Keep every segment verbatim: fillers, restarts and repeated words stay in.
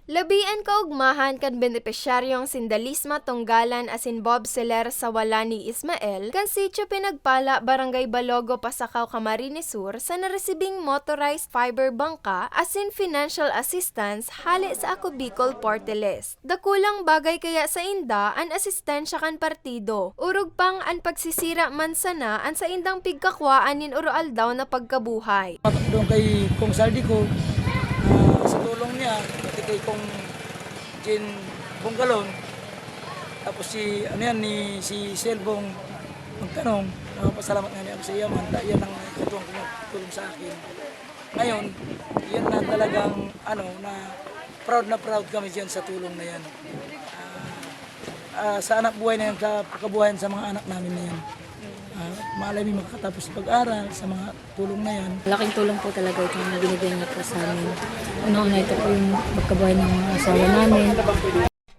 Labi an kaogmahan kan benepisyaryo ang Sindalisma Tunggalan asin Bob Soler Sawalani Ismael, kan Sitio Pinagpala, Barangay Balogo, Pasacao, Camarines Sur, sa naresibing motorized fiber bangka asin financial assistance hale sa Ako Bicol Party List. Dakulang bagay kaya sainda an asistensya kan partido, orog pang an pagsisira man sana an saindang pigkakwaan nin oroaldaw na pagkabuhay. Doon kay Kong Saldi ko, ah, sa tulong niya, pati kay Kong Jin Bonggalon, tapos si, ano yan, ni, si Selbong Magtanong, nagpapasalamat nga niya ako sa iya man, ta iyan ang katuwang tumutulong sa akin. Ngayon, yan na talagang, ano, na proud na proud kami diyan sa tulong na yan. Ah, ah, sa anak buhay na yan, sa pagkabuhayan sa mga anak namin na yan. Ah, malay mo makakatapos sa pag-aral, sa mga tulong na yan. Malaking tulong po talaga itong binigay niya po sa amin. Unang-una, ito po yung pagkabuhay ng mga asawa namin.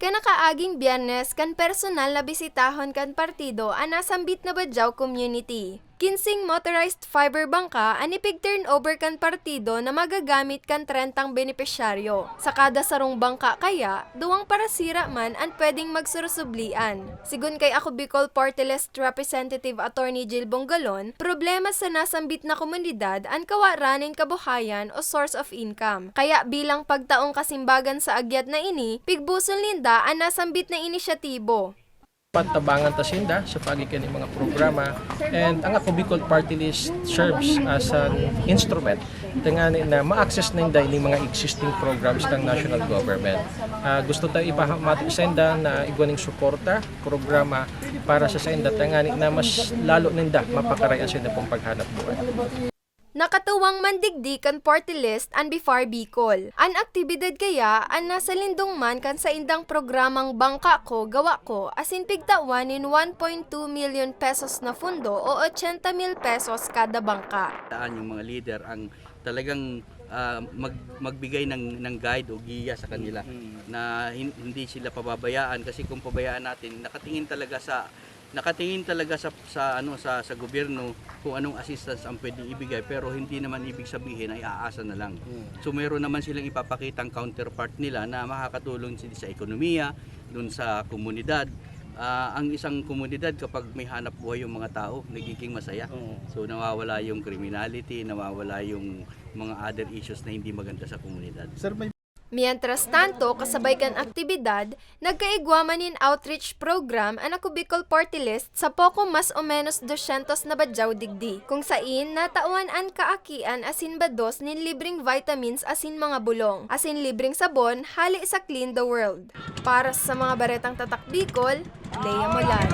Kan nakaaging Biyernes, kan personal na bisitahon kan partido an nasambit na Bajau community. Kinseng motorized fiber bangka an ipig-turnover kan partido na magagamit kan trentang benepisyaryo. Sa kada sarong bangka kaya, duwang parasira man an pwedeng magsurusublian. Sigon kay Ako Bicol Party List Representative Attorney Jill Bongalon, problema sa nasambit na komunidad an kawaran nin kabuhayan o source of income. Kaya bilang pagtaong kasimbagan sa agyat na ini, pigbusol ninda an nasambit na inisyatibo. Patabangan ta sinda sa paagi kan mga programa, and ang Ako Bicol Party List serves as an instrument tangani na ma-access ninda ini mga existing programs kan national government. Ah, gusto ta ipamati sa inda na igwa ning suporta, programa para sa sainda tangani na mas lalo ninda mapakaray an sainda pong paghanap buhay. Nakatuwang man digdi kan party list an BIFAR Bicol. An aktibidad kaya an nasa lindong man kan saindang programang Bangka Ko, Gawa Ko, asin pigtawan nin one point two million pesos na fundo o ochenta mil pesos kada bangka. Saan yung mga leader ang talagang, ah, mag-, magbigay ng, ng guide o giya sa kanila Mm. na hin-, hindi sila pababayaan, kasi kung pabayaan natin, nakatingin talaga sa, nakatingin talaga sa, sa ano, sa, sa gobyerno kung anong assistance ang pwedeng ibigay, pero hindi naman ibig sabihin ay aasa na lang. Mm. So, meron naman silang ipapakitang counterpart nila na makakatulong si-, sa ekonomiya, dun sa komunidad. Ah, ang isang komunidad, kapag may hanap buhay yung mga tao, nagiging masaya. Oo. So, nawawala yung criminality, nawawala yung mga other issues na hindi maganda sa komunidad. Sir, may Mientras tanto, kasabay kan aktibidad, nagkaigwa man nin outreach program an Ako Bicol Party List sa poko mas o menos dosyentos na badyaw digdi, kung sain natawan an kaakian asin bados nin libreng vitamins asin mga bulong, asin libreng sabon hale sa Clean the World. Para sa mga baretang tatak Bicol, Lea Molan.